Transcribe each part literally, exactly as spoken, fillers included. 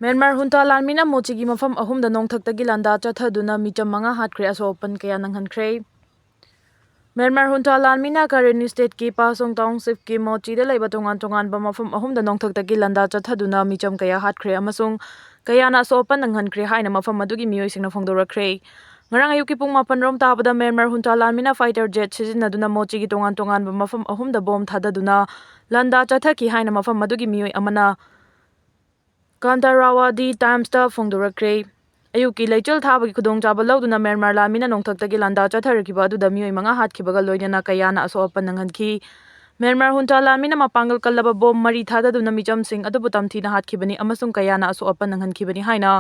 Myanmar ꯍꯨꯟꯇꯥ ꯂꯥꯟꯃꯤꯅ ꯃꯣꯆꯤꯒꯤ ꯃꯐꯝ ꯑꯍꯨꯝꯗ ꯅꯣꯡꯊꯛꯇꯒꯤ ꯂꯥꯟꯗꯥ ꯆꯠꯊꯗꯨꯅ ꯃꯤꯆꯝ ꯃꯉꯥ ꯍꯥꯠꯈ꯭ꯔꯦ, ꯑꯁꯣꯛ ꯑꯄꯟ ꯀꯌꯥ ꯅꯪꯍꯟꯈ꯭ꯔꯦ꯫ ꯃ꯭ꯌꯥꯟꯃꯥꯔ ꯍꯨꯟꯇꯥ ꯂꯥꯟꯃꯤꯅ ꯀꯥꯔꯦꯟ ꯁ꯭ꯇꯦꯠꯀꯤ ꯄꯥꯁꯣꯡ ꯇꯥꯎꯟꯁꯤꯞꯀꯤ ꯃꯣꯆꯤꯗ ꯂꯩꯕ ꯇꯣꯉꯥꯟ ꯇꯣꯉꯥꯟꯕ ꯃꯐꯝ ꯑꯍꯨꯝꯗ ꯅꯣꯡꯊꯛꯇꯒꯤ ꯂꯥꯟꯗꯥ ꯆꯠꯊꯗꯨꯅ ꯃꯤꯆꯝ ꯀꯌꯥ ꯍꯥꯠꯈ꯭ꯔꯦ ꯑꯃꯁꯨꯡ ꯀꯌꯥꯅ ꯑꯁꯣꯛ ꯑꯄꯟ ꯅꯪꯍꯟꯈ꯭ꯔꯦ ꯍꯥꯏꯅ ꯃꯐꯝ ꯑꯗꯨꯒꯤ ꯃꯤꯑꯣꯏꯁꯤꯡꯅ ꯐꯣꯡꯗꯣꯔꯛꯈ꯭ꯔꯦ꯫ ꯉꯔꯥꯡ ꯑꯌꯨꯛꯀꯤ ꯄꯨꯡ ꯃꯥꯄꯟ ꯔꯣꯝ ꯇꯥꯕꯗ ꯃ꯭ꯌꯥꯟꯃꯥꯔ ꯍꯨꯟꯇꯥ ꯂꯥꯟꯃꯤꯅ ꯐꯥꯏꯇꯔ ꯖꯦꯠ ꯁꯤꯖꯤꯟꯅꯗꯨꯅ ꯃꯣꯆꯤꯒꯤ ꯇꯣꯉꯥꯟ ꯇꯣꯉꯥꯟꯕ ꯃꯐꯝ ꯑꯍꯨꯝꯗ ꯕꯣꯝ ꯊꯥꯗꯗꯨꯅ ꯂꯥꯟꯗꯥ ꯆꯠꯊꯈꯤ ꯍꯥꯏꯅ ꯃꯐꯝ ꯑꯗꯨꯒꯤ ꯃꯤꯑꯣꯏ ꯑꯃꯅ ꯀꯥꯟꯇꯥꯔꯥꯋꯥꯗꯤ ꯇꯥꯏꯝꯁꯇ ꯐꯣꯡꯗꯣꯔꯛꯈ꯭ꯔꯦ꯫ ꯑꯌꯨꯛꯀꯤ ꯂꯩꯆꯤꯜ ꯊꯥꯕꯒꯤ ꯈꯨꯗꯣꯡꯆꯥꯕ ꯂꯧꯗꯨꯅ ꯃ꯭ꯌꯥꯟꯃꯥꯔ ꯂꯥꯟꯃꯤꯅ ꯅꯣꯡꯊꯛꯇꯒꯤ ꯂꯥꯟꯗꯥ ꯆꯠꯊꯔꯛꯈꯤꯕ ꯑꯗꯨꯗ ꯃꯤꯑꯣꯏ ꯃꯉꯥ ꯍꯥꯠꯈꯤꯕꯒ ꯂꯣꯏꯅꯅ ꯀꯌꯥꯅ ꯑꯁꯣꯛ ꯑꯄꯟ ꯅꯪꯍꯟꯈꯤ꯫ ꯃ꯭ꯌꯥꯟꯃꯥꯔ ꯍꯨꯟꯇꯥ ꯂꯥꯟꯃꯤꯅ ꯃꯄꯥꯡꯒꯜ ꯀꯜꯂꯕ ꯕꯣꯝ ꯃꯔꯤ ꯊꯥꯗꯗꯨꯅ ꯃꯤꯆꯝꯁꯤꯡ ꯑꯗꯨꯕꯨ ꯇꯝꯊꯤꯅ ꯍꯥꯠꯈꯤꯕꯅꯤ ꯑꯃꯁꯨꯡ ꯀꯌꯥꯅ ꯑꯁꯣꯛ ꯑꯄꯟ ꯅꯪꯍꯟꯈꯤꯕꯅꯤ ꯍꯥꯏꯅ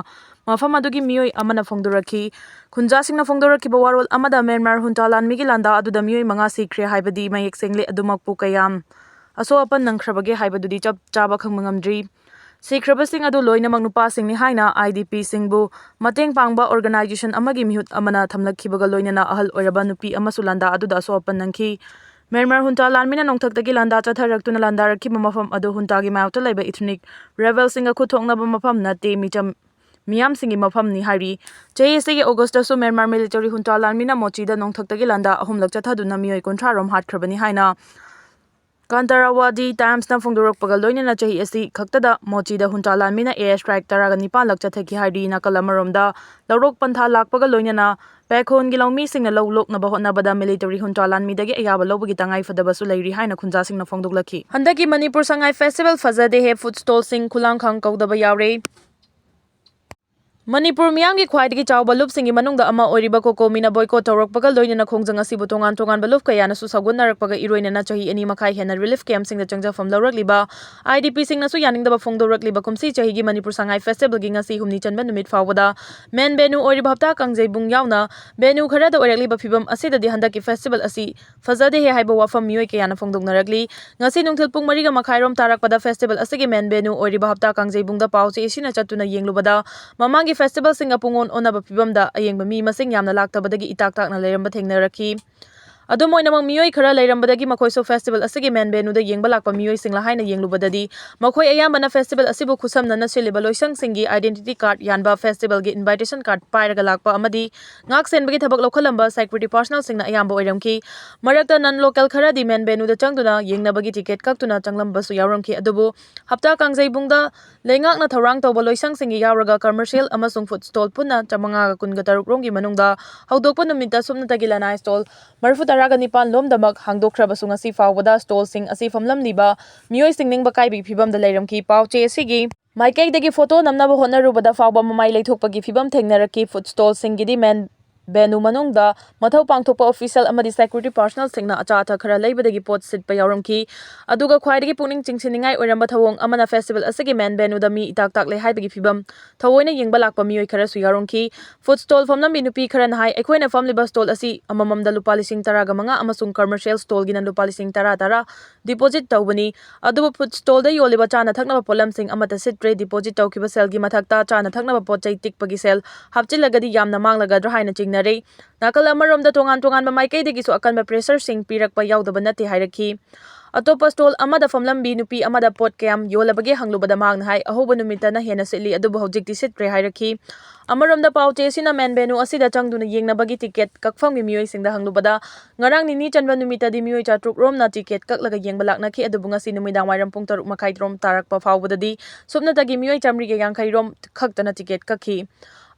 ꯃꯐꯝ ꯑꯗꯨꯒꯤ ꯃꯤꯑꯣꯏ ꯑꯃꯅ ꯐꯣꯡꯗꯣꯔꯛꯈꯤ꯫ ꯈꯨꯟꯖꯥꯁꯤꯡꯅ ꯐꯣꯡꯗꯣꯔꯛꯈꯤꯕ ꯋꯥꯔꯣꯜ ꯑꯃꯗ ꯃ꯭ꯌꯥꯟꯃꯥꯔ ꯍꯨꯟꯇꯥ ꯂꯥꯟꯃꯤꯒꯤ ꯂꯥꯟꯗꯥ ꯑꯗꯨꯗ ꯃꯤꯑꯣꯏ ꯃꯉꯥ ꯁꯤꯈ꯭ꯔꯦ ꯍꯥꯏꯕꯗꯤ ꯃꯌꯦꯛ ꯁꯦꯡꯂꯦ, ꯑꯗꯨꯃꯛꯄꯨ ꯀꯌꯥꯝ ꯑꯁꯣꯛ ꯑꯄꯟ ꯅꯪꯈ꯭ꯔꯕꯒꯦ ꯍꯥꯏꯕꯗꯨꯗꯤ ꯆꯞ ꯆꯥꯕ ꯈꯪꯕ ꯉꯝꯗ꯭ꯔꯤ꯫ ꯁꯤꯈ꯭ꯔꯕꯁꯤꯡ ꯑꯗꯨ ꯂꯣꯏꯅꯃꯛ ꯅꯨꯄꯥꯁꯤꯡꯅꯤ ꯍꯥꯏꯅ ꯑꯥꯏ ꯗꯤ ꯄꯤꯁꯤꯡꯕꯨ ꯃꯇꯦꯡ ꯄꯥꯡꯕ ꯑꯣꯔꯒꯅꯥꯏꯖꯦꯁꯟ ꯑꯃꯒꯤ ꯃꯤꯍꯨꯠ ꯑꯃꯅ ꯊꯝꯂꯛꯈꯤꯕꯒ ꯂꯣꯏꯅꯅ ꯑꯍꯜ ꯑꯣꯏꯔꯕ ꯅꯨꯄꯤ ꯑꯃꯁꯨ ꯂꯥꯟꯗꯥ ꯑꯗꯨꯗ ꯑꯁꯣꯛ ꯑꯄꯟ ꯅꯪꯈꯤ꯫ ꯃ꯭ꯌꯥꯟꯃꯥꯔ ꯍꯨꯟꯇꯥ ꯂꯥꯟꯃꯤꯅ ꯅꯣꯡꯊꯛꯇꯒꯤ ꯂꯥꯟꯗꯥ ꯆꯠꯊꯔꯛꯇꯨꯅ ꯂꯥꯟꯗꯥꯔꯛꯈꯤꯕ ꯃꯐꯝ ꯑꯗꯨ ꯍꯨꯟꯇꯥꯒꯤ ꯃꯥꯌꯣꯛꯇ ꯂꯩꯕ ꯏꯊꯅꯤꯛ ꯔꯦꯕꯦꯜꯁꯤꯡꯒ ꯈꯨꯠ ꯊꯣꯛꯅꯕ ꯃꯐꯝ ꯅꯠꯇꯦ, ꯃꯤꯆꯝ ꯃꯤꯌꯥꯝꯁꯤꯡꯒꯤ ꯃꯐꯝꯅꯤ ꯍꯥꯏꯔꯤ꯫ ꯆꯍꯤ ꯑꯁꯤꯒꯤ ꯑꯣꯒꯁꯇꯁꯨ ꯃ꯭ꯌꯥꯟꯃꯥꯔ ꯃꯤꯂꯤꯇꯔꯤ ꯍꯨꯟꯇꯥ ꯂꯥꯟꯃꯤꯅ ꯃꯣꯆꯤꯗ ꯅꯣꯡꯊꯛꯇꯒꯤ ꯂꯥꯟꯗꯥ ꯑꯍꯨꯝꯂꯛ ꯆꯠꯊꯗꯨꯅ ꯃꯤꯑꯣꯏ ꯀꯨꯟꯊ꯭ꯔꯥ ꯔꯣꯝ ꯍꯥꯠꯈ꯭ꯔꯕꯅꯤ ꯍꯥꯏꯅ ꯀꯥꯟꯇꯥꯔꯥꯋꯥꯗꯤ ꯇꯥꯏꯝꯁꯅ ꯐꯣꯡꯗꯣꯔꯛꯄꯒ ꯂꯣꯏꯅꯅ ꯆꯍꯤ ꯑꯁꯤ ꯈꯛꯇꯗ ꯃꯣꯆꯤꯗ ꯍꯨꯟꯇꯥ ꯂꯥꯟꯃꯤꯅ ꯑꯦꯌꯔ ꯁ꯭ꯇ꯭ꯔꯥꯏꯛ ꯇꯔꯥꯒ ꯅꯤꯄꯥꯟꯂꯛ ꯆꯠꯊꯈꯤ ꯍꯥꯏꯔꯤ꯫ ꯅꯥꯀꯜ ꯑꯃꯔꯣꯝꯗ ꯂꯧꯔꯣꯛ ꯄꯟꯊꯥ ꯂꯥꯛꯄꯒ ꯂꯣꯏꯅꯅ ꯄꯦꯈꯣꯟꯒꯤ ꯂꯧꯃꯤꯁꯤꯡꯅ ꯂꯧ ꯂꯣꯛꯅꯕ ꯍꯣꯠꯅꯕꯗ ꯃꯤꯂꯤꯇꯔꯤ ꯍꯨꯟꯇꯥ ꯂꯥꯟꯃꯤꯗꯒꯤ ꯑꯌꯥꯕ ꯂꯧꯕꯒꯤ ꯇꯉꯥꯏ ꯐꯗꯕꯁꯨ ꯂꯩꯔꯤ ꯍꯥꯏꯅ ꯈꯨꯟꯖꯥꯁꯤꯡꯅ ꯐꯣꯡꯗꯣꯛꯂꯛꯈꯤ꯫ ꯍꯟꯗꯛꯀꯤ ꯃꯅꯤꯄꯨꯔ ꯁꯉꯥꯏ ꯐꯦꯁꯇꯤꯚꯦꯜ ꯐꯖꯗꯦ ꯍꯦ ꯐꯨꯗ ꯁ꯭ꯇꯣꯜꯁꯤꯡ ꯈꯨꯂꯥꯡꯈꯥꯡ ꯀꯧꯗꯕ ꯌꯥꯎꯔꯦ꯫ ꯃꯅꯤꯄꯨꯔ ꯃꯤꯌꯥꯝꯒꯤ ꯈ꯭ꯋꯥꯏꯗꯒꯤ ꯆꯥꯎꯕ ꯂꯨꯞꯁꯤꯡꯒꯤ ꯃꯅꯨꯡꯗ ꯑꯃ ꯑꯣꯏꯔꯤꯕ ꯀꯣꯀꯣꯃꯤꯅ ꯕꯣꯏꯀꯣꯠ ꯇꯧꯔꯛꯄꯒ ꯂꯣꯏꯅꯅ ꯈꯣꯡꯖꯪ ꯑꯁꯤꯕꯨ ꯇꯣꯉꯥꯟ ꯇꯣꯉꯥꯟꯕ ꯂꯨꯞ ꯀꯌꯥꯅꯁꯨ ꯁꯧꯒꯠꯅꯔꯛꯄꯒ ꯏꯔꯣꯏꯅꯅ ꯆꯍꯤ ꯑꯅꯤ ꯃꯈꯥꯏ ꯍꯦꯟꯅ ꯔꯤꯂꯤꯐ ꯀꯦꯝꯞꯁꯤꯡꯗ ꯆꯪꯖꯐꯝ ꯂꯧꯔꯛꯂꯤꯕ ꯑꯥꯏ ꯗꯤ ꯄꯤꯁꯤꯡꯅꯁꯨ ꯌꯥꯅꯤꯡꯗꯕ ꯐꯣꯡꯗꯣꯔꯛꯂꯤꯕ ꯀꯨꯝꯁꯤ ꯆꯍꯤꯒꯤ ꯃꯅꯤꯄꯨꯔ ꯁꯉꯥꯏ ꯐꯦꯁꯇꯤꯚꯦꯜꯒꯤ ꯉꯁꯤ ꯍꯨꯝꯅꯤ ꯆꯟꯕ ꯅꯨꯃꯤꯠ ꯐꯥꯎꯕꯗ ꯃꯦꯟ ꯚꯦꯅꯨ ꯑꯣꯏꯔꯤꯕ ꯍꯞꯇꯥ ꯀꯥꯡꯖꯩꯕꯨꯡ ꯌꯥꯎꯅ ꯚꯦꯅꯨ ꯈꯔꯗ ꯑꯣꯏꯔꯛꯂꯤꯕ ꯐꯤꯕꯝ ꯑꯁꯤꯗꯗꯤ ꯍꯟꯗꯛꯀꯤ ꯐꯦꯁꯇꯤꯚꯦꯜ ꯑꯁꯤ ꯐꯖꯗꯦ ꯍꯦ ꯍꯥꯏꯕ ꯋꯥꯐꯝ ꯃꯤꯑꯣꯏ ꯀꯌꯥꯅ ꯐꯣꯡꯗꯣꯛꯅꯔꯛꯂꯤ꯫ ꯉꯁꯤ ꯅꯨꯡꯊꯤꯜ ꯄꯨꯡ ꯃꯔꯤꯒ ꯃꯈꯥꯏꯔꯣꯝ ꯇꯥꯔꯛꯄꯗ ꯐꯦꯁꯇꯤꯚꯦꯜ ꯑꯁꯤꯒꯤ ꯃꯦꯟ ꯚꯦꯅꯨ ꯑꯣꯏꯔꯤꯕ ꯍꯞꯇꯥ ꯀꯥꯡꯖꯩꯕꯨꯡꯗ ꯄꯥꯎ ꯆꯦ ꯑꯁꯤꯅ ꯆꯠꯇꯨꯅ ꯌꯦꯡꯂꯨꯕꯗ ꯃꯃꯥꯡꯒꯤ ꯐꯦꯁꯇꯤꯚꯦꯜꯁꯤꯡꯒ ꯄꯨꯡꯑꯣꯟ ꯑꯣꯟꯅꯕ ꯐꯤꯕꯝꯗ ꯑꯌꯦꯡꯕ ꯃꯤ ꯃꯁꯤꯡ ꯌꯥꯝꯅ ꯂꯥꯛꯇꯕꯗꯒꯤ ꯏꯇꯥꯛ ꯇꯥꯛꯅ ꯂꯩꯔꯝꯕ ꯊꯦꯡꯅꯔꯛꯈꯤ꯫ ꯑꯗꯨꯝ ꯑꯣꯏꯅꯃꯛ, ꯃꯤꯑꯣꯏ ꯈꯔ ꯂꯩꯔꯝꯕꯗꯒꯤ ꯃꯈꯣꯏꯁꯨ festival ꯑꯁꯤꯒꯤ main venue ꯗ ꯌꯦꯡꯕ ꯂꯥꯛꯄ ꯃꯤꯑꯣꯏꯁꯤꯡꯂ ꯍꯥꯏꯅ ꯌꯦꯡꯂꯨꯕꯗꯗꯤ, ꯃꯈꯣꯏ ꯑꯌꯥꯝꯕꯅ festival ꯑꯁꯤꯕꯨ ꯈꯨꯠꯁꯝꯅꯅ ꯁꯤꯜꯂꯤꯕ ꯂꯣꯏꯁꯪꯁꯤꯡꯒꯤ identity card ꯌꯥꯟꯕ festival ꯒꯤ invitation card ꯄꯥꯏꯔꯒ ꯂꯥꯛꯄ ꯑꯃꯗꯤ ꯉꯥꯛ ꯁꯦꯟꯕꯒꯤ ꯊꯕꯛ ꯂꯧꯈꯠꯂꯝꯕ security personnel ꯁꯤꯡꯅ ꯑꯌꯥꯝꯕ ꯑꯣꯏꯔꯝꯈꯤ꯫ ꯃꯔꯛꯇ non local ꯈꯔꯗꯤ main venue ꯗ ꯆꯪꯗꯨꯅ ꯌꯦꯡꯅꯕꯒꯤ ticket ꯀꯛꯇꯨꯅ ꯆꯪꯂꯝꯕꯁꯨ ꯌꯥꯎꯔꯝꯈꯤ꯫ ꯑꯗꯨꯕꯨ ꯍꯞꯇꯥ ꯀꯥꯡꯖꯩꯕꯨꯡꯗ ꯂꯩꯉꯥꯛꯅ ꯊꯧꯔꯥꯡ ꯇꯧꯕ ꯂꯣꯏꯁꯪꯁꯤꯡꯒꯤ ꯌꯥꯎꯔꯒ commercial ꯑꯃꯁꯨꯡ food stall ꯄꯨꯟꯅ ꯆꯥꯃꯉꯥꯒ ꯀꯨꯟꯒ ꯇꯔꯨꯛ ꯔꯣꯝꯒꯤ ꯃꯅꯨꯡꯗ ꯍꯧꯗꯣꯛꯄ ꯅꯨꯃꯤꯠꯇ ꯁꯨꯞꯅꯇꯒꯤ ꯂꯅꯥꯏ stall ꯃꯔꯤꯐꯨ ꯇꯔꯥꯒ ꯅꯤꯄꯥꯟ ꯂꯣꯝꯗꯃꯛ ꯍꯥꯡꯗꯣꯛꯈ꯭ꯔꯕꯁꯨ, ꯉꯁꯤ ꯐꯥꯎꯕꯗ stall ꯁꯤꯡ ꯑꯁꯤ ꯐꯝꯂꯝꯂꯤꯕ ꯃꯤꯑꯣꯏꯁꯤꯡ ꯅꯤꯡꯕ ꯀꯥꯏꯕꯒꯤ ꯐꯤꯕꯝꯗ ꯂꯩꯔꯝꯈꯤ꯫ ꯄꯥꯎ ꯆꯦ ꯑꯁꯤꯒꯤ ꯃꯥꯏꯀꯩꯗꯒꯤ photo ꯅꯝꯅꯕ ꯍꯣꯠꯅꯔꯨꯕꯗ ꯐꯥꯎꯕ ꯃꯃꯥꯏ ꯂꯩꯊꯣꯛꯄꯒꯤ ꯐꯤꯕꯝ ꯊꯦꯡꯅꯔꯛꯈꯤ꯫ Food stall ꯁꯤꯡꯒꯤꯗꯤ main venue ꯃꯅꯨꯡꯗ ꯃꯊꯧ ꯄꯥꯡꯊꯣꯛꯄ official ꯑꯃꯗꯤ security personnel ꯁꯤꯡꯅ ꯑꯆꯥ ꯑꯊꯛ ꯈꯔ ꯂꯩꯕꯗꯒꯤ ꯄꯣꯠ ꯁꯤꯠꯄ ꯌꯥꯎꯔꯝꯈꯤ꯫ ꯑꯗꯨꯒ ꯈ꯭ꯋꯥꯏꯗꯒꯤ ꯄꯨꯛꯅꯤꯡ ꯆꯤꯡꯁꯤꯟꯅꯤꯡꯉꯥꯏ ꯑꯣꯏꯔꯝꯕ ꯊꯧꯑꯣꯡ ꯑꯃꯅ festival ꯑꯁꯤꯒꯤ main venue ꯗ ꯃꯤ ꯏꯇꯥꯛ ꯇꯥꯛꯂꯦ ꯍꯥꯏꯕꯒꯤ ꯐꯤꯕꯝ ꯊꯑꯣꯏꯅ ꯌꯦꯡꯕ ꯂꯥꯛꯄ ꯃꯤꯑꯣꯏ ꯈꯔꯁꯨ ꯌꯥꯎꯔꯝꯈꯤ꯫ Food stall ꯐꯝꯂꯝꯕꯤ ꯅꯨꯄꯤ ꯈꯔꯅ ꯍꯥꯏ, ꯑꯩꯈꯣꯏꯅ ꯐꯝꯂꯤꯕ stall ꯑꯁꯤ ꯑꯃꯃꯝꯗ ꯂꯨꯄꯥ ꯂꯤꯁꯤꯡ ꯇꯔꯥꯒ ꯃꯉꯥ ꯑꯃꯁꯨꯡ commercial stall ꯒꯤꯅ ꯂꯨꯄꯥ ꯂꯤꯁꯤꯡ ꯇꯔꯥ ꯇꯔꯥ deposit ꯇꯧꯕꯅꯤ꯫ ꯑꯗꯨꯕꯨ food stall ꯗ ꯌꯣꯜꯂꯤꯕ ꯆꯥꯅ ꯊꯛꯅꯕ ꯄꯣꯠꯂꯝꯁꯤꯡ ꯑꯃꯠꯇ ꯁꯤꯠꯇ꯭ꯔꯦ꯫ Deposit ꯇꯧꯈꯤꯕ ꯁꯦꯜꯒꯤ ꯃꯊꯛꯇ ꯆꯥꯅ ꯊꯛꯅꯕ ꯄꯣꯠ ꯆꯩ ꯇꯤꯛꯄꯒꯤ ꯁꯦꯜ ꯍꯥꯞꯆꯤꯜꯂꯒꯗꯤ ꯌꯥꯝꯅ ꯃꯥꯡꯂꯒꯗ꯭ꯔꯥ ꯍꯥꯏꯅ ꯆꯤꯡꯅꯔꯤ꯫ ꯅꯥꯀꯜ ꯑꯃꯔꯣꯝꯗ ꯇꯣꯉꯥꯟ ꯇꯣꯉꯥꯟꯕ ꯃꯥꯏꯀꯩꯗꯒꯤꯁꯨ ꯑꯀꯟꯕ pressure ꯁꯤꯡ ꯄꯤꯔꯛꯄ ꯌꯥꯎꯗꯕ ꯅꯠꯇꯦ ꯍꯥꯏꯔꯛꯈꯤ꯫ ꯑꯇꯣꯞꯄ stall ꯑꯃꯗ ꯐꯝꯂꯝꯕꯤ ꯅꯨꯄꯤ ꯑꯃꯗ ꯄꯣꯠ ꯀꯌꯥꯝ ꯌꯣꯜꯂꯕꯒꯦ ꯍꯪꯂꯨꯕꯗ ꯃꯍꯥꯛꯅ ꯍꯥꯏ, ꯑꯍꯧꯕ ꯅꯨꯃꯤꯠꯇꯅ ꯍꯦꯟꯅ ꯁꯤꯠꯂꯤ, ꯑꯗꯨꯕꯨ ꯍꯧꯖꯤꯛꯇꯤ ꯁꯤꯠꯇ꯭ꯔꯦ ꯍꯥꯏꯔꯛꯈꯤ꯫ ꯑꯃꯔꯣꯝꯗ ꯄꯥꯎ ꯆꯦ ꯑꯁꯤꯅ main venue ꯑꯁꯤꯗ ꯆꯪꯗꯨꯅ ꯌꯦꯡꯅꯕꯒꯤ ticket ꯀꯛꯐꯝꯒꯤ ꯃꯤꯑꯣꯏꯁꯤꯡꯗ ꯍꯪꯂꯨꯕꯗ, ꯉꯔꯥꯡ ꯅꯤꯅꯤ ꯆꯟꯕ ꯅꯨꯃꯤꯠꯇꯗꯤ ꯃꯤꯑꯣꯏ ꯆꯥꯇ꯭ꯔꯨꯛ ꯔꯣꯝꯅ ticket ꯀꯛꯂꯒ ꯌꯦꯡꯕ ꯂꯥꯛꯅꯈꯤ, ꯑꯗꯨꯕꯨ ꯉꯁꯤ ꯅꯨꯃꯤꯗꯥꯡ ꯋꯥꯏꯔꯝ ꯄꯨꯡ ꯇꯔꯨꯛ ꯃꯈꯥꯏ ꯔꯣꯝ ꯇꯥꯔꯛꯄ ꯐꯥꯎꯕꯗꯗꯤ ꯁꯨꯞꯅꯇꯒꯤ ꯃꯤꯑꯣꯏ ꯆꯥꯃꯔꯤꯒ ꯌꯥꯡꯈꯩ ꯔꯣꯝ ꯈꯛꯇꯅ ticket ꯀꯛꯈꯤ꯫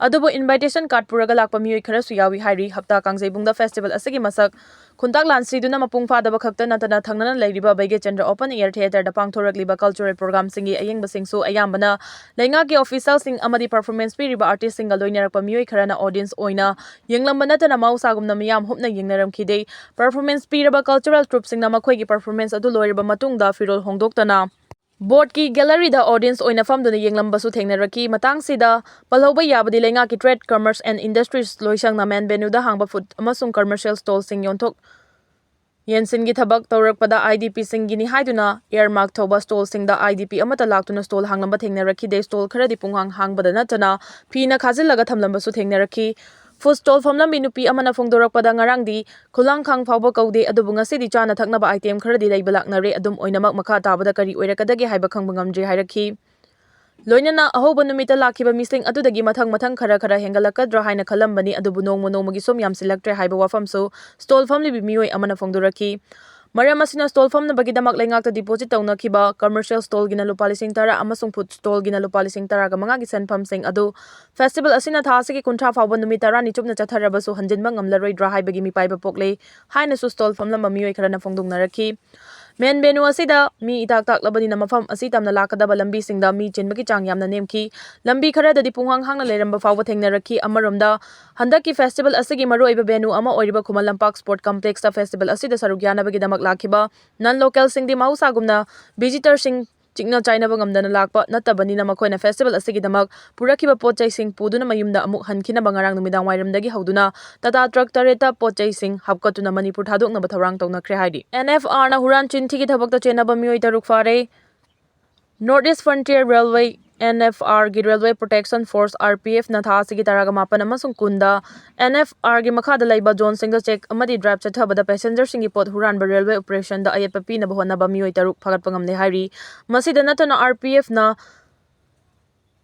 ꯑꯗꯨꯕꯨ invitation card ꯄꯨꯔꯒ ꯂꯥꯛꯄ ꯃꯤꯑꯣꯏ ꯈꯔꯁꯨ ꯌꯥꯎꯏ ꯍꯥꯏꯔꯤ꯫ ꯍꯞꯇꯥ ꯀꯥꯡꯖꯩꯕꯨꯡꯗ festival ꯑꯁꯤꯒꯤ ꯃꯁꯛ ꯈꯨꯟꯇꯥꯛ ꯂꯥꯟꯁꯤꯗꯨꯅ ꯃꯄꯨꯡ ꯐꯥꯗꯕ ꯈꯛꯇ ꯅꯠꯇꯅ, ꯊꯪꯅꯅ ꯂꯩꯔꯤꯕ ꯕꯩꯒꯦꯆꯟꯗ꯭ꯔ Open Air Theatre ꯗ ꯄꯥꯡꯊꯣꯔꯛꯂꯤꯕ cultural program ꯁꯤꯡꯒꯤ ꯑꯌꯦꯡꯕꯁꯤꯡꯁꯨ ꯑꯌꯥꯝꯕꯅ ꯂꯩꯉꯥꯛꯀꯤ official ꯁꯤꯡ ꯑꯃꯗꯤ performance ꯄꯤꯔꯤꯕ artist ꯁꯤꯡꯒ ꯂꯣꯏꯅꯔꯛꯄ ꯃꯤꯑꯣꯏ ꯈꯔꯅ audience ꯑꯣꯏꯅ ꯌꯦꯡꯂꯝꯕ ꯅꯠꯇꯅ, ꯃꯍꯧꯁꯥꯒꯨꯝꯅ ꯃꯤꯌꯥꯝ ꯍꯨꯞꯅ ꯌꯦꯡꯅꯔꯝꯈꯤꯗꯦ꯫ Performance ꯄꯤꯔꯕ cultural troupe ꯁꯤꯡꯅ ꯃꯈꯣꯏꯒꯤ performance ꯑꯗꯨ ꯂꯣꯏꯔꯕ ꯃꯇꯨꯡꯗ ꯐꯤꯔꯣꯜ ꯍꯣꯡꯗꯣꯛꯇꯅ board ꯀꯤ gallery ꯗ audience ꯑꯣꯏꯅ ꯐꯝꯗꯨꯅ ꯌꯦꯡꯂꯝꯕꯁꯨ ꯊꯦꯡꯅꯔꯛꯈꯤ꯫ ꯃꯇꯥꯡꯁꯤꯗ ꯄꯜꯍꯧꯕ ꯌꯥꯕꯗꯤ, ꯂꯩꯉꯥꯛꯀꯤ Trade, Commerce and Industries ꯂꯣꯏꯁꯪꯅ main venue ꯗ ꯍꯥꯡꯕ food ꯑꯃꯁꯨꯡ commercial stall ꯁꯤꯡ ꯌꯣꯟꯊꯣꯛ ꯌꯦꯟꯁꯤꯟꯒꯤ ꯊꯕꯛ ꯇꯧꯔꯛꯄꯗ I D P ꯁꯤꯡꯒꯤꯅꯤ ꯍꯥꯏꯗꯨꯅ earmark ꯇꯧꯕ stall ꯁꯤꯡꯗ I D P ꯑꯃꯠꯇ ꯂꯥꯛꯇꯨꯅ stall ꯍꯥꯡꯂꯝꯕ ꯊꯦꯡꯅꯔꯛꯈꯤꯗꯦ꯫ Stall ꯈꯔꯗꯤ ꯄꯨꯡꯍꯥꯡ ꯍꯥꯡꯕꯗ ꯅꯠꯇꯅ ꯐꯤꯅ ꯈꯥꯖꯤꯜꯂꯒ ꯊꯝꯂꯝꯕꯁꯨ ꯊꯦꯡꯅꯔꯛꯈꯤ꯫ Food stall ꯐꯝꯂꯝꯕꯤ ꯅꯨꯄꯤ ꯑꯃꯅ ꯐꯣꯡꯗꯣꯔꯛꯄꯗ, ꯉꯔꯥꯡꯗꯤ ꯈꯨꯂꯥꯡꯈꯥꯡ ꯐꯥꯎꯕ ꯀꯧꯗꯦ, ꯑꯗꯨꯕꯨ ꯉꯁꯤꯗꯤ ꯆꯥꯅ ꯊꯛꯅꯕ item ꯈꯔꯗꯤ ꯂꯩꯕ ꯂꯥꯛꯅꯔꯦ꯫ ꯑꯗꯨꯝ ꯑꯣꯏꯅꯃꯛ, ꯃꯈꯥ ꯇꯥꯕꯗ ꯀꯔꯤ ꯑꯣꯏꯔꯛꯀꯗꯒꯦ ꯍꯥꯏꯕ ꯈꯪꯕ ꯉꯝꯗ꯭ꯔꯤ ꯍꯥꯏꯔꯛꯈꯤ꯫ ꯂꯣꯏꯅꯅ ꯑꯍꯧꯕ ꯅꯨꯃꯤꯠꯇ ꯂꯥꯛꯈꯤꯕ ꯃꯤꯁꯤꯡ ꯑꯗꯨꯗꯒꯤ ꯃꯊꯪ ꯃꯊꯪ ꯈꯔ ꯈꯔ ꯍꯦꯟꯒꯠꯂꯛꯀꯗ꯭ꯔꯥ ꯍꯥꯏꯅ ꯈꯜꯂꯝꯕꯅꯤ, ꯑꯗꯨꯕꯨ ꯅꯣꯡꯃ ꯅꯣꯡꯃꯒꯤ ꯁꯨꯝ ꯌꯥꯝꯁꯤꯜꯂꯛꯇ꯭ꯔꯦ ꯍꯥꯏꯕ ꯋꯥꯐꯝꯁꯨ stall ꯐꯝꯂꯤꯕꯤ ꯃꯤꯑꯣꯏ ꯑꯃꯅ ꯐꯣꯡꯗꯣꯔꯛꯈꯤ꯫ ꯃꯔꯝ ꯑꯁꯤꯅ, stall ꯐꯝꯅꯕꯒꯤꯗꯃꯛ ꯂꯩꯉꯥꯛꯇ deposit ꯇꯧꯅꯈꯤꯕ commercial stallꯒꯤꯅ ꯂꯨꯄꯥ ꯂꯤꯁꯤꯡ ꯇꯔꯥ ꯑꯃꯁꯨꯡ food stallꯒꯤꯅ ꯂꯨꯄꯥ ꯂꯤꯁꯤꯡ ꯇꯔꯥꯒ ꯃꯉꯥꯒꯤ ꯁꯦꯟꯐꯝꯁꯤꯡ ꯑꯗꯨ festival ꯑꯁꯤꯅ ꯊꯥ ꯑꯁꯤꯒꯤ ꯀꯨꯟꯊ꯭ꯔꯥ ꯐꯥꯎꯕ ꯅꯨꯃꯤꯠ ꯇꯔꯥꯅꯤ ꯆꯨꯞꯅ ꯆꯠꯊꯔꯕꯁꯨ ꯍꯟꯖꯤꯟꯕ ꯉꯝꯂꯔꯣꯏꯗ꯭ꯔꯥ ꯍꯥꯏꯕꯒꯤ ꯃꯤꯄꯥꯏꯕ ꯄꯣꯛꯂꯦ ꯍꯥꯏꯅꯁꯨ stall ꯐꯝꯂꯝꯕ ꯃꯤꯑꯣꯏ ꯈꯔꯅ ꯐꯣꯡꯗꯣꯛꯅꯔꯛꯈꯤ꯫ Main venue ꯑꯁꯤꯗ ꯃꯤ ꯏꯇꯥꯛ ꯇꯥꯛꯂꯕꯅꯤꯅ, ꯃꯐꯝ ꯑꯁꯤ ꯇꯝꯅ ꯂꯥꯛꯀꯗꯕ ꯂꯝꯕꯤꯁꯤꯡꯗ ꯃꯤ ꯆꯤꯟꯕꯒꯤ ꯆꯥꯡ ꯌꯥꯝꯅ ꯅꯦꯝꯈꯤ꯫ ꯂꯝꯕꯤ ꯈꯔꯗꯗꯤ ꯄꯨꯡꯍꯥꯡ ꯍꯥꯡꯅ ꯂꯩꯔꯝꯕ ꯐꯥꯎꯕ ꯊꯦꯡꯅꯔꯛꯈꯤ꯫ ꯑꯃꯔꯣꯝꯗ, ꯍꯟꯗꯛꯀꯤ festival ꯑꯁꯤꯒꯤ ꯃꯔꯨꯑꯣꯏꯕ venue ꯑꯃ ꯑꯣꯏꯔꯤꯕ ꯈꯨꯃꯟ ꯂꯝꯄꯥꯛ sport complexꯇ festival ꯑꯁꯤꯗ ꯁꯔꯨꯛ ꯌꯥꯅꯕꯒꯤꯗꯃꯛ ꯂꯥꯛꯈꯤꯕ non localꯁꯤꯡꯗꯤ ꯃꯍꯧꯁꯥꯒꯨꯝꯅ visitorꯁꯤꯡ ꯆꯤꯛꯅ ꯆꯥꯏꯅꯕ ꯉꯝꯗꯅ ꯂꯥꯛꯄ ꯅꯠꯇꯕꯅꯤꯅ, ꯃꯈꯣꯏꯅ festival ꯑꯁꯤꯒꯤꯗꯃꯛ ꯄꯨꯔꯛꯈꯤꯕ ꯄꯣꯠ ꯆꯩꯁꯤꯡ ꯄꯨꯗꯨꯅ ꯃꯌꯨꯝꯗ ꯑꯃꯨꯛ ꯍꯟꯈꯤꯅꯕ ꯉꯔꯥꯡ ꯅꯨꯃꯤꯗꯥꯡ ꯋꯥꯏꯔꯝꯗꯒꯤ ꯍꯧꯗꯨꯅ Tata truck ꯇꯔꯦꯠꯇ ꯄꯣꯠ ꯆꯩꯁꯤꯡ ꯍꯥꯞꯀꯠꯇꯨꯅ ꯃꯅꯤꯄꯨꯔ ꯊꯥꯗꯣꯛꯅꯕ ꯊꯧꯔꯥꯡ ꯇꯧꯅꯈ꯭ꯔꯦ ꯍꯥꯏꯔꯤ꯫ NFRꯅ ꯍꯨꯔꯥꯟ ꯆꯤꯟꯊꯤꯒꯤ ꯊꯕꯛꯇ ꯆꯦꯟꯅꯕ ꯃꯤꯑꯣꯏ ꯇꯔꯨꯛ ꯐꯥꯔꯦ꯫ North East Frontier Railway, NFRꯒꯤ Railway Protection Force, RPFꯅ ꯊꯥ ꯑꯁꯤꯒꯤ ꯇꯔꯥꯒ ꯃꯥꯄꯟ ꯑꯃꯁꯨꯡ ꯀꯨꯟꯗ NFRꯒꯤ ꯃꯈꯥꯗ ꯂꯩꯕ zoneꯁꯤꯡꯗ check ꯑꯃꯗꯤ drive ꯆꯠꯊꯕꯗ passengerꯁꯤꯡꯒꯤ ꯄꯣꯠ ꯍꯨꯔꯥꯟꯕ railway operationꯗ ꯑꯌꯦꯠꯄ ꯄꯤꯅꯕ ꯍꯣꯠꯅꯕ ꯃꯤꯑꯣꯏ ꯇꯔꯨꯛ ꯐꯥꯒꯠꯄ ꯉꯝꯂꯦ ꯍꯥꯏꯔꯤ꯫ ꯃꯁꯤꯗ ꯅꯠꯇꯅ, RPFꯅ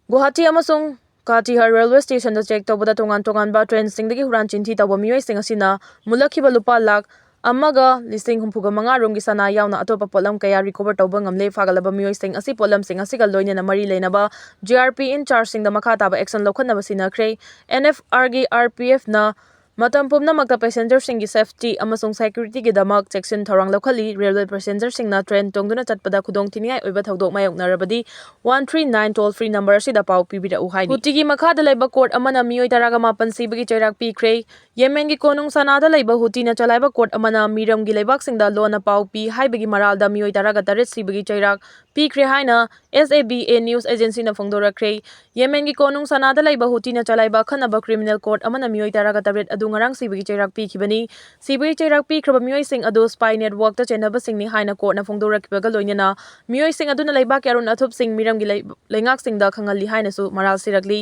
ꯒꯨꯋꯥꯍꯥꯇꯤ ꯑꯃꯁꯨꯡ ꯀꯥꯇꯤꯍꯥꯔ railway stationꯗ check ꯇꯧꯕꯗ ꯇꯣꯉꯥꯟ ꯇꯣꯉꯥꯟꯕ trainꯁꯤꯡꯗꯒꯤ ꯍꯨꯔꯥꯟ ꯆꯤꯟꯊꯤ ꯇꯧꯕ ꯃꯤꯑꯣꯏꯁꯤꯡ ꯑꯁꯤꯅ ꯃꯨꯜꯂꯛꯈꯤꯕ ꯂꯨꯄꯥ ꯂꯥꯈ ꯑꯃꯒ ꯂꯤꯁꯤꯡ ꯍꯨꯝꯐꯨꯒ ꯃꯉꯥ ꯔꯣꯝꯒꯤ ꯁꯅꯥ ꯌꯥꯎꯅ ꯑꯇꯣꯞꯄ ꯄꯣꯠꯂꯝ ꯀꯌꯥ recover ꯇꯧꯕ ꯉꯝꯂꯦ꯫ ꯐꯥꯒꯠꯂꯕ ꯃꯤꯑꯣꯏꯁꯤꯡ ꯑꯁꯤ ꯄꯣꯠꯂꯝꯁꯤꯡ ꯑꯁꯤꯒ ꯂꯣꯏꯅꯅ ꯃꯔꯤ ꯂꯩꯅꯕ GRP in chargeꯁꯤꯡꯗ ꯃꯈꯥ ꯇꯥꯕ action ꯂꯧꯈꯠꯅꯕ ꯁꯤꯟꯅꯈ꯭ꯔꯦ꯫ NFRꯒꯤ RPFꯅ ꯃꯇꯝ ꯄꯨꯝꯅꯃꯛꯇ passengerꯁꯤꯡꯒꯤ safety ꯑꯃꯁꯨꯡ securityꯒꯤꯗꯃꯛ ꯆꯦꯛꯁꯤꯟ ꯊꯧꯔꯥꯡ ꯂꯧꯈꯠꯂꯤ꯫ Railway passengerꯁꯤꯡꯅ train ꯇꯣꯡꯗꯨꯅ ꯆꯠꯄꯗ ꯈꯨꯗꯣꯡꯊꯤꯅꯤꯡꯉꯥꯏ ꯑꯣꯏꯕ ꯊꯧꯗꯣꯛ ꯃꯥꯌꯣꯛꯅꯔꯕꯗꯤ one three nine toll free number ꯑꯁꯤꯗ ꯄꯥꯎ ꯄꯤꯕꯤꯔꯛꯎ ꯍꯥꯏꯔꯤ꯫ ꯍꯨꯇꯤꯒꯤ ꯃꯈꯥꯗ ꯂꯩꯕ court ꯑꯃꯅ ꯃꯤꯑꯣꯏ ꯇꯔꯥꯒ ꯃꯥꯄꯟ ꯁꯤꯕꯒꯤ ꯆꯩꯔꯥꯛ ꯄꯤꯈ꯭ꯔꯦ꯫ ꯌꯦꯃꯦꯟꯒꯤ ꯀꯣꯅꯨꯡ ꯁꯅꯥꯗ ꯂꯩꯕ ꯍꯨꯇꯤꯅ ꯆꯂꯥꯏꯕ court ꯑꯃꯅ ꯃꯤꯔꯝꯒꯤ ꯂꯩꯕꯥꯛꯁꯤꯡꯗ ꯂꯣꯟꯅ ꯄꯥꯎ ꯄꯤ ꯍꯥꯏꯕꯒꯤ ꯃꯔꯥꯜꯗ ꯃꯤꯑꯣꯏ ꯇꯔꯥꯒ ꯇꯔꯦꯠ ꯁꯤꯕꯒꯤ ꯆꯩꯔꯥꯛ ꯄꯤꯈ꯭ꯔꯦ ꯍꯥꯏꯅ S A B A News Agencyꯅ ꯐꯣꯡꯗꯣꯔꯛꯈ꯭ꯔꯦ꯫ ꯌꯦꯃꯦꯟꯒꯤ ꯀꯣꯅꯨꯡ ꯁꯅꯥꯗ ꯂꯩꯕ ꯍꯨꯇꯤꯅ ꯆꯂꯥꯏꯕ ꯑꯈꯟꯅꯕ criminal court ꯑꯃꯅ ꯃꯤꯑꯣꯏ ꯇꯔꯥꯒ ꯇꯔꯦꯠ ꯑꯗꯨ ꯉꯔꯥꯡ ꯁꯤꯕꯒꯤ ꯆꯩꯔꯥꯛ ꯄꯤꯈꯤꯕꯅꯤ꯫ ꯁꯤꯕꯒꯤ ꯆꯩꯔꯥꯛ ꯄꯤꯈ꯭ꯔꯕ ꯃꯤꯑꯣꯏꯁꯤꯡ ꯑꯗꯨ spy networkꯇ ꯆꯦꯟꯅꯕꯁꯤꯡꯅꯤ ꯍꯥꯏꯅ courtꯅ ꯐꯣꯡꯗꯣꯔꯛꯈꯤꯕꯒ ꯂꯣꯏꯅꯅ ꯃꯤꯑꯣꯏꯁꯤꯡ ꯑꯗꯨꯅ ꯂꯩꯕꯥꯛꯀꯤ ꯑꯔꯣꯟ ꯑꯊꯨꯞꯁꯤꯡ ꯃꯤꯔꯝꯒꯤ ꯂꯩ-, ꯂꯩꯉꯥꯛꯁꯤꯡꯗ ꯈꯪꯍꯜꯂꯤ ꯍꯥꯏꯅꯁꯨ ꯃꯔꯥꯜ ꯁꯤꯔꯛꯂꯤ꯫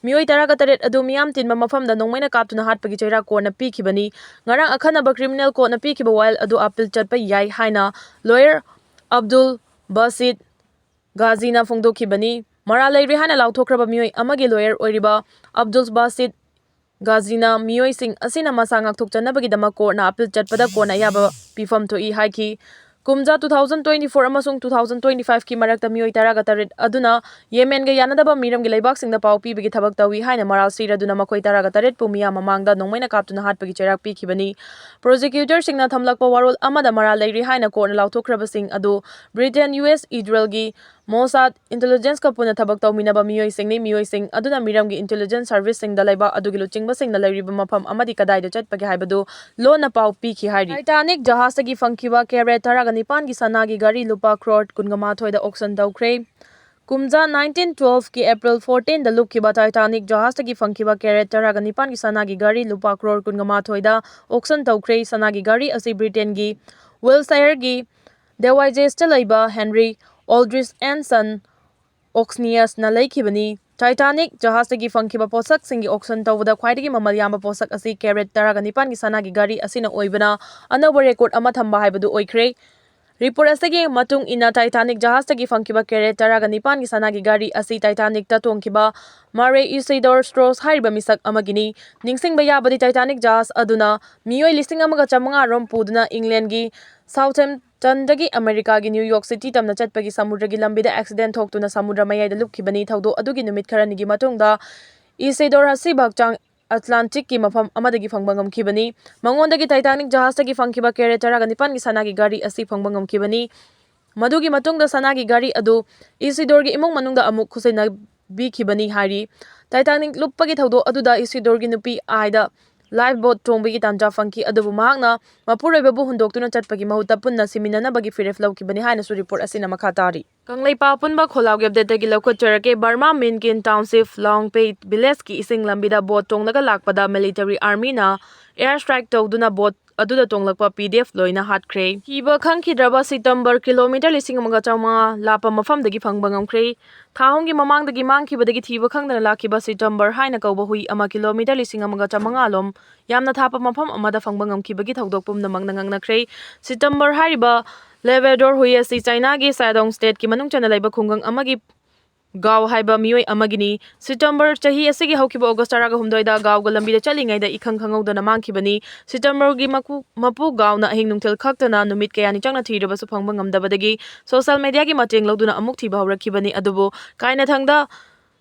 ꯃꯤꯑꯣꯏ ꯇꯔꯥꯒ ꯇꯔꯦꯠ ꯑꯗꯨ ꯃꯤꯌꯥꯝ ꯇꯤꯟꯕ ꯃꯐꯝꯗ ꯅꯣꯡꯃꯩꯅ ꯀꯥꯞꯇꯨꯅ ꯍꯥꯠꯄꯒꯤ ꯆꯩꯔꯥꯛ courtꯅ ꯄꯤꯈꯤꯕꯅꯤ꯫ ꯉꯔꯥꯡ ꯑꯈꯟꯅꯕ criminal courtꯅ ꯄꯤꯈꯤꯕ ꯋꯥꯌꯦꯜ ꯑꯗꯨ appeal ꯆꯠꯄ ꯌꯥꯏ ꯍꯥꯏꯅ lawyer Abdul Basit ꯒꯥꯖꯤꯅ ꯐꯣꯡꯗꯣꯛꯈꯤꯕꯅꯤ꯫ ꯃꯔꯥꯜ ꯂꯩꯔꯦ ꯍꯥꯏꯅ ꯂꯥꯎꯊꯣꯛꯈ꯭ꯔꯕ ꯃꯤꯑꯣꯏ ꯑꯃꯒꯤ lawyer ꯑꯣꯏꯔꯤꯕ ꯑꯕꯗꯨꯜ ꯕꯥꯁꯤꯠ ꯒꯥꯖꯤꯅ ꯃꯤꯑꯣꯏꯁꯤꯡ ꯑꯁꯤꯅ ꯃꯁꯥ ꯉꯥꯛꯊꯣꯛꯆꯅꯕꯒꯤꯗꯃꯛ courtꯅ appeal ꯆꯠꯄꯗ ꯀꯣꯟꯅ ꯑꯌꯥꯕ ꯄꯤꯐꯝ ꯊꯣꯛꯏ ꯍꯥꯏꯈꯤ꯫ ꯀꯨꯝꯖꯥ two thousand twenty-four ꯑꯃꯁꯨꯡ two thousand twenty-fiveꯀꯤ ꯃꯔꯛꯇ ꯃꯤꯑꯣꯏ ꯇꯔꯥꯒ ꯇꯔꯦꯠ ꯑꯗꯨꯅ ꯌꯦꯃꯦꯟꯒ ꯌꯥꯅꯗꯕ ꯃꯤꯔꯝꯒꯤ ꯂꯩꯕꯥꯛꯁꯤꯡꯗ ꯄꯥꯎ ꯄꯤꯕꯒꯤ ꯊꯕꯛ ꯇꯧꯏ ꯍꯥꯏꯅ ꯃꯔꯥꯜ ꯁꯤꯔꯗꯨꯅ ꯃꯈꯣꯏ ꯇꯔꯥꯒ ꯇꯔꯦꯠꯄꯨ ꯃꯤꯌꯥꯝ ꯃꯃꯥꯡꯗ ꯅꯣꯡꯃꯩꯅ ꯀꯥꯞꯇꯨꯅ ꯍꯥꯠꯄꯒꯤ ꯆꯩꯔꯥꯛ ꯄꯤꯈꯤꯕꯅꯤ꯫ Prosecutorꯁꯤꯡꯅ ꯊꯝꯂꯛꯄ ꯋꯥꯔꯣꯜ ꯑꯃꯗ ꯃꯔꯥꯜ ꯂꯩꯔꯤ ꯍꯥꯏꯅ courtꯅ ꯂꯥꯎꯊꯣꯛꯈ꯭ꯔꯕꯁꯤꯡ ꯑꯗꯨ Britain, U S, Israelꯒꯤ Mossad intelligenceꯀ ꯄꯨꯟꯅ ꯊꯕꯛ ꯇꯧꯃꯤꯟꯅꯕ ꯃꯤꯑꯣꯏꯁꯤꯡꯅꯤ꯫ ꯃꯤꯑꯣꯏꯁꯤꯡ ꯑꯗꯨꯅ ꯃꯤꯔꯝꯒꯤ intelligence serviceꯁꯤꯡꯗ ꯂꯩꯕꯥꯛ ꯑꯗꯨꯒꯤ ꯂꯨꯆꯤꯡꯕꯁꯤꯡꯅ ꯂꯩꯔꯤꯕ ꯃꯐꯝ ꯑꯃꯗꯤ ꯀꯗꯥꯏꯗ ꯆꯠꯄꯒꯦ ꯍꯥꯏꯕꯗꯨ ꯂꯣꯟꯅ ꯄꯥꯎ ꯄꯤꯈꯤ ꯍꯥꯏꯔꯤ꯫ Titanic ꯖꯍꯥꯖꯇꯒꯤ ꯐꯪꯈꯤꯕ carat ꯇꯔꯥꯒ ꯅꯤꯄꯥꯟꯒꯤ ꯁꯅꯥꯒꯤ ꯘꯔꯤ ꯂꯨꯄꯥ crore ꯀꯨꯟꯒ ꯃꯥꯊꯣꯏꯗ auction ꯇꯧꯈ꯭ꯔꯦ꯫ ꯀꯨꯝꯖꯥ nineteen twelveꯀꯤ April fourteenꯗ ꯂꯨꯞꯈꯤꯕ Titanic ꯖꯍꯥꯖꯇꯒꯤ ꯐꯪꯈꯤꯕ carat ꯇꯔꯥꯒ ꯅꯤꯄꯥꯟꯒꯤ ꯁꯅꯥꯒꯤ ꯘꯔꯤ ꯂꯨꯄꯥ crore ꯀꯨꯟꯒ ꯃꯥꯊꯣꯏꯗ auction ꯇꯧꯈ꯭ꯔꯦ꯫ ꯁꯅꯥꯒꯤ ꯘꯔꯤ ꯑꯁꯤ Britainꯒꯤ Wiltshireꯒꯤ Devizesꯇ ꯂꯩꯕ Henry Aldrich and Son Auctioneersꯅ ꯂꯩꯈꯤꯕꯅꯤ꯫ Titanic ꯖꯍꯥꯖꯇꯒꯤ ꯐꯪꯈꯤꯕ ꯄꯣꯠꯁꯛꯁꯤꯡꯒꯤ auction ꯇꯧꯕꯗ ꯈ꯭ꯋꯥꯏꯗꯒꯤ ꯃꯃꯜ ꯌꯥꯝꯕ ꯄꯣꯠꯁꯛ ꯑꯁꯤ carat ꯇꯔꯥꯒ ꯅꯤꯄꯥꯟꯒꯤ ꯁꯅꯥꯒꯤ ꯘꯔꯤ ꯑꯁꯤꯅ ꯑꯣꯏꯕꯅ ꯑꯅꯧꯕ record ꯑꯃ ꯊꯝꯕ ꯍꯥꯏꯕꯗꯨ ꯑꯣꯏꯈ꯭ꯔꯦ꯫ Report ꯑꯁꯤꯒꯤ ꯃꯇꯨꯡ ꯏꯟꯅ, Titanic ꯖꯍꯥꯖꯇꯒꯤ ꯐꯪꯈꯤꯕ carat ꯇꯔꯥꯒ ꯅꯤꯄꯥꯟꯒꯤ ꯁꯅꯥꯒꯤ ꯘꯔꯤ ꯑꯁꯤ Titanicꯇ ꯇꯣꯡꯈꯤꯕ Murray Isidor Strauss ꯍꯥꯏꯔꯤꯕ ꯃꯤꯁꯛ ꯑꯃꯒꯤꯅꯤ꯫ ꯅꯤꯡꯁꯤꯡꯕ ꯌꯥꯕꯗꯤ, Titanic ꯖꯍꯥꯖ ꯑꯗꯨꯅ ꯃꯤꯑꯣꯏ ꯂꯤꯁꯤꯡ ꯑꯃꯒ ꯆꯥꯃꯉꯥ ꯔꯣꯝ ꯄꯨꯗꯨꯅ Englandꯒꯤ Southamptonꯗꯒꯤ Americaꯒꯤ New York City ꯇꯝꯅ ꯆꯠꯄꯒꯤ ꯁꯃꯨꯗ꯭ꯔꯒꯤ ꯂꯝꯕꯤꯗ accident ꯊꯣꯛꯇꯨꯅ ꯁꯃꯨꯗ꯭ꯔ ꯃꯌꯥꯏꯗ ꯂꯨꯞꯈꯤꯕꯅꯤ꯫ ꯊꯧꯗꯣꯛ ꯑꯗꯨꯒꯤ ꯅꯨꯃꯤꯠ ꯈꯔꯅꯤꯒꯤ ꯃꯇꯨꯡꯗ Isidor ꯑꯁꯤꯕꯨ ꯍꯛꯆꯥꯡ Atlanticꯀꯤ ꯃꯐꯝ ꯑꯃꯗꯒꯤ ꯐꯪꯕ ꯉꯝꯈꯤꯕꯅꯤ꯫ ꯃꯉꯣꯟꯗꯒꯤ Titanic ꯖꯍꯥꯖꯇꯒꯤ ꯐꯪꯈꯤꯕ carat ꯇꯔꯥꯒ ꯅꯤꯄꯥꯟꯒꯤ ꯁꯅꯥꯒꯤ ꯘꯔꯤ ꯑꯁꯤ ꯐꯪꯕ ꯉꯝꯈꯤꯕꯅꯤ꯫ ꯃꯗꯨꯒꯤ ꯃꯇꯨꯡꯗ ꯁꯅꯥꯒꯤ ꯘꯔꯤ ꯑꯗꯨ Isidorꯒꯤ ꯏꯃꯨꯡ ꯃꯅꯨꯡꯗ ꯑꯃꯨꯛ ꯈꯨꯠꯁꯤꯟꯅꯕꯤꯈꯤꯕꯅꯤ ꯍꯥꯏꯔꯤ꯫ Titanic ꯂꯨꯞꯄꯒꯤ ꯊꯧꯗꯣꯛ ꯑꯗꯨꯗ Isidorꯒꯤ ꯅꯨꯄꯤ Ida ꯂꯥꯏꯐ ꯕꯣꯠ ꯇꯣꯡꯕꯒꯤ ꯇꯥꯟꯖꯥ ꯐꯪꯈꯤ, ꯑꯗꯨꯕꯨ ꯃꯍꯥꯛꯅ ꯃꯄꯨꯔꯣꯏꯕꯕꯨ ꯍꯨꯟꯗꯣꯛꯇꯨꯅ ꯆꯠꯄꯒꯤ ꯃꯍꯨꯠꯇ ꯄꯨꯟꯅ ꯁꯤꯃꯤꯟꯅꯅꯕꯒꯤ ꯐꯤꯔꯦꯞ ꯂꯧꯈꯤꯕꯅꯤ ꯍꯥꯏꯅꯁꯨ ꯔꯤꯄꯣꯔꯠ ꯑꯁꯤꯅ ꯃꯈꯥ ꯇꯥꯔꯤ꯫ ꯀꯪꯂꯩꯄꯥꯛ ꯑꯄꯨꯟꯕ ꯈꯣꯜꯂꯥꯎꯒꯤ ꯑꯞꯗꯦꯠꯇꯒꯤ ꯂꯧꯈꯠꯆꯔꯛꯀꯦ꯫ ꯕꯔꯃꯥ ꯃꯤꯟꯀꯤꯟ ꯇꯥꯎꯟꯁꯤꯞ ꯂꯥꯎꯡꯄꯦꯠ ꯚꯤꯂꯦꯖꯀꯤ ꯏꯁꯤꯡ ꯂꯝꯕꯤꯗ ꯕꯣꯠ ꯇꯣꯡꯂꯒ ꯂꯥꯛꯄꯗ ꯃꯤꯂꯤꯇꯔꯤ ꯑꯥꯔꯃꯤꯅ ꯑꯦꯌꯔ ꯁ꯭ꯇ꯭ꯔꯥꯏꯛ ꯇꯧꯗꯨꯅ ꯕꯣꯠ ꯑꯗꯨꯗ ꯇꯣꯡꯂꯛꯄ ꯄꯤ ꯗꯤ ꯑꯦꯐ ꯂꯣꯏꯅ ꯍꯥꯠꯈ꯭ꯔꯦ꯫ ꯊꯤꯕ ꯈꯪꯈꯤꯗ꯭ꯔꯕ ꯁꯤꯇꯝꯕꯔ ꯀꯤꯂꯣꯃꯤꯇꯔ ꯂꯤꯁꯤꯡ ꯑꯃꯒ ꯆꯥꯃꯉꯥ ꯂꯥꯞꯄ ꯃꯐꯝꯗꯒꯤ ꯐꯪꯕ ꯉꯝꯈ꯭ꯔꯦ꯫ ꯊꯥ ꯑꯍꯨꯝꯒꯤ ꯃꯃꯥꯡꯗꯒꯤ ꯃꯥꯡꯈꯤꯕꯗꯒꯤ ꯊꯤꯕ ꯈꯪꯗꯅ ꯂꯥꯛꯈꯤꯕ ꯁꯤꯇꯝꯕꯔ ꯍꯥꯏꯅ ꯀꯧꯕ ꯍꯨꯏ ꯑꯃ ꯀꯤꯂꯣꯃꯤꯇꯔ ꯂꯤꯁꯤꯡ ꯑꯃꯒ ꯆꯥꯃꯉꯥ ꯂꯣꯝ ꯌꯥꯝꯅ ꯊꯥꯞꯄ ꯃꯐꯝ ꯑꯃꯗ ꯐꯪꯕ ꯉꯝꯈꯤꯕꯒꯤ ꯊꯧꯗꯣꯛ ꯄꯨꯝꯅꯃꯛꯅ ꯉꯛꯅꯈ꯭ꯔꯦ꯫ ꯁꯤꯇꯝꯕꯔ ꯍꯥꯏꯔꯤꯕ ꯂꯦꯕ꯭ꯔꯦꯗꯣꯔ ꯍꯨꯏ ꯑꯁꯤ ꯆꯥꯏꯅꯥꯒꯤ ꯁꯥꯏꯗꯣꯡ ꯁ꯭ꯇꯦꯠꯀꯤ ꯃꯅꯨꯡ ꯆꯟꯅ ꯂꯩꯕ ꯈꯨꯡꯒꯪ ꯑꯃꯒꯤ ꯒꯥꯎ ꯍꯥꯏꯕ ꯃꯤꯑꯣꯏ ꯑꯃꯒꯤꯅꯤ꯫ ꯁꯤꯇꯝꯕꯔ ꯆꯍꯤ ꯑꯁꯤꯒꯤ ꯍꯧꯈꯤꯕ ꯑꯣꯒꯁ ꯇꯔꯥꯒ ꯍꯨꯝꯗꯣꯏꯗ ꯒꯥꯎꯒ ꯂꯝꯕꯤꯗ ꯆꯠꯂꯤꯉꯩꯗ ꯏꯈꯪ ꯈꯪꯍꯧꯗꯅ ꯃꯥꯡꯈꯤꯕꯅꯤ꯫ ꯁꯤꯇꯝꯕꯔꯒꯤ ꯃꯀꯨ-, ꯃꯄꯨ ꯒꯥꯎꯅ ꯑꯍꯤꯡ ꯅꯨꯡꯊꯤꯜ ꯈꯛꯇꯅ ꯅꯨꯃꯤꯠ ꯀꯌꯥꯅꯤ ꯆꯪꯅ ꯊꯤꯔꯕꯁꯨ ꯐꯪꯕ ꯉꯝꯗꯕꯗꯒꯤ ꯁꯣꯁꯤꯌꯦꯜ ꯃꯦꯗꯤꯌꯥꯒꯤ ꯃꯇꯦꯡ ꯂꯧꯗꯨꯅ ꯑꯃꯨꯛ ꯊꯤꯕ ꯍꯧꯔꯛꯈꯤꯕꯅꯤ꯫ ꯑꯗꯨꯕꯨ ꯀꯥꯏꯅꯊꯪꯗ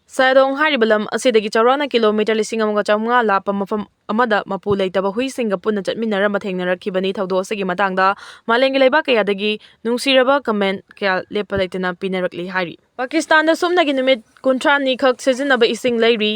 ꯁꯥꯏꯗꯣꯡ ꯍꯥꯏꯔꯤꯕ ꯂꯝ ꯑꯁꯤꯗꯒꯤ ꯆꯥꯎꯔꯥꯛꯅ ꯀꯤꯂꯣꯃꯤꯇꯔ ꯂꯤꯁꯤꯡ ꯑꯃꯒ ꯆꯥꯃꯉꯥ ꯂꯥꯞꯄ ꯃꯐꯝ ꯑꯃꯗ ꯃꯄꯨ ꯂꯩꯇꯕ ꯍꯨꯏꯁꯤꯡꯒ ꯄꯨꯟꯅ ꯆꯠꯃꯤꯟꯅꯔꯝꯕ ꯊꯦꯡꯅꯔꯛꯈꯤꯕꯅꯤ꯫ ꯊꯧꯗꯣꯛ ꯑꯁꯤꯒꯤ ꯃꯇꯥꯡꯗ ꯃꯥꯂꯦꯝꯒꯤ ꯂꯩꯕꯥꯛ ꯀꯌꯥꯗꯒꯤ ꯅꯨꯡꯁꯤꯔꯕ ꯀꯃꯦꯟ ꯀꯌꯥ ꯂꯦꯞꯄ ꯂꯩꯇꯅ ꯄꯤꯅꯔꯛꯂꯤ ꯍꯥꯏꯔꯤ꯫ ꯄꯥꯀꯤꯁꯇꯥꯟꯗ ꯁꯨꯞꯅꯒꯤ ꯅꯨꯃꯤꯠ ꯀꯨꯟꯊ꯭ꯔꯥꯅꯤ ꯈꯛ ꯁꯤꯖꯤꯟꯅꯕ ꯏꯁꯤꯡ ꯂꯩꯔꯤ꯫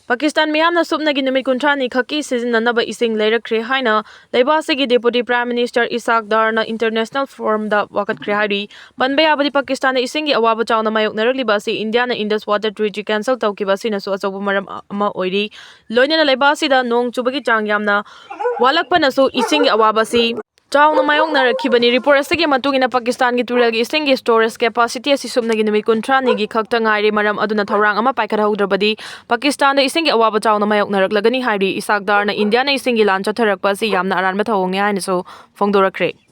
ꯄꯥꯀꯤꯁꯇꯥꯟ ꯃꯤꯌꯥꯝꯅ ꯁꯨꯞꯅꯒꯤ ꯅꯨꯃꯤꯠ ꯀꯨꯟꯊ꯭ꯔꯥꯅꯤ ꯈꯛꯀꯤ ꯁꯤꯖꯤꯟꯅꯅꯕ ꯏꯁꯤꯡ ꯂꯩꯔꯛꯈ꯭ꯔꯦ ꯍꯥꯏꯅ ꯂꯩꯕꯥꯛ ꯑꯁꯤꯒꯤ ꯗꯦꯄꯨꯇꯤ ꯄ꯭ꯔꯥꯏꯝ ꯃꯤꯅꯤꯁꯇꯔ ꯏꯁꯥꯛ ꯗꯥꯔꯅ ꯏꯟꯇꯔꯅꯦꯁꯅꯦꯜ ꯐꯣꯔꯝꯗ ꯋꯥꯀꯠꯈ꯭ꯔꯦ ꯍꯥꯏꯔꯤ꯫ ꯄꯟꯕ ꯌꯥꯕꯗꯤ, ꯄꯥꯀꯤꯁꯇꯥꯟꯗ ꯏꯁꯤꯡꯒꯤ ꯑꯋꯥꯕ ꯆꯥꯎꯅ ꯃꯥꯌꯣꯛꯅꯔꯛꯂꯤꯕ ꯑꯁꯤ ꯏꯟꯗꯤꯌꯥꯅ ꯏꯟꯗꯁ ꯋꯥꯇꯔ ꯇ꯭ꯔꯤꯇꯤ ꯀꯦꯟꯁꯦꯜ ꯇꯧꯈꯤꯕ ꯑꯁꯤꯅꯁꯨ ꯑꯆꯧꯕ ꯃꯔꯝ ꯑꯃ ꯑꯣꯏꯔꯤ꯫ ꯂꯣꯏꯅꯅ ꯂꯩꯕꯥꯛ ꯑꯁꯤꯗ ꯅꯣꯡ ꯆꯨꯕꯒꯤ ꯆꯥꯡ ꯌꯥꯝꯅ ꯋꯥꯠꯂꯛꯄꯅꯁꯨ ꯏꯁꯤꯡꯒꯤ ꯑꯋꯥꯕ ꯑꯁꯤ ꯆꯥꯎꯅ ꯃꯥꯌꯣꯛꯅꯔꯛꯈꯤꯕꯅꯤ꯫ ꯔꯤꯄꯣꯔꯠ ꯑꯁꯤꯒꯤ ꯃꯇꯨꯡ ꯏꯟꯅ, ꯄꯥꯀꯤꯁꯇꯥꯟꯒꯤ ꯇꯨꯔꯦꯜꯒꯤ ꯏꯁꯤꯡꯒꯤ ꯁ꯭ꯇꯣꯔꯦꯖ ꯀꯦꯄꯥꯁꯤꯇꯤ ꯑꯁꯤ ꯁꯨꯞꯅꯒꯤ ꯅꯨꯃꯤꯠ ꯀꯨꯟꯊ꯭ꯔꯥꯅꯤꯒꯤ ꯈꯛꯇ ꯉꯥꯏꯔꯦ꯫ ꯃꯔꯝ ꯑꯗꯨꯅ ꯊꯧꯔꯥꯡ ꯑꯃ ꯄꯥꯏꯈꯠꯍꯧꯗ꯭ꯔꯕꯗꯤ ꯄꯥꯀꯤꯁꯇꯥꯟꯗ ꯏꯁꯤꯡꯒꯤ ꯑꯋꯥꯕ ꯆꯥꯎꯅ ꯃꯥꯌꯣꯛꯅꯔꯛꯂꯒꯅꯤ ꯍꯥꯏꯔꯤ꯫ ꯏꯁꯥꯛ ꯗꯥꯔꯅ ꯏꯟꯗꯤꯌꯥꯅ ꯏꯁꯤꯡꯒꯤ ꯂꯥꯟ ꯆꯠꯊꯔꯛꯄ ꯑꯁꯤ ꯌꯥꯝꯅ ꯑꯔꯥꯟꯕ ꯊꯧꯑꯣꯡꯅꯤ ꯍꯥꯏꯅꯁꯨ ꯐꯣꯡꯗꯣꯔꯛꯈ꯭ꯔꯦ꯫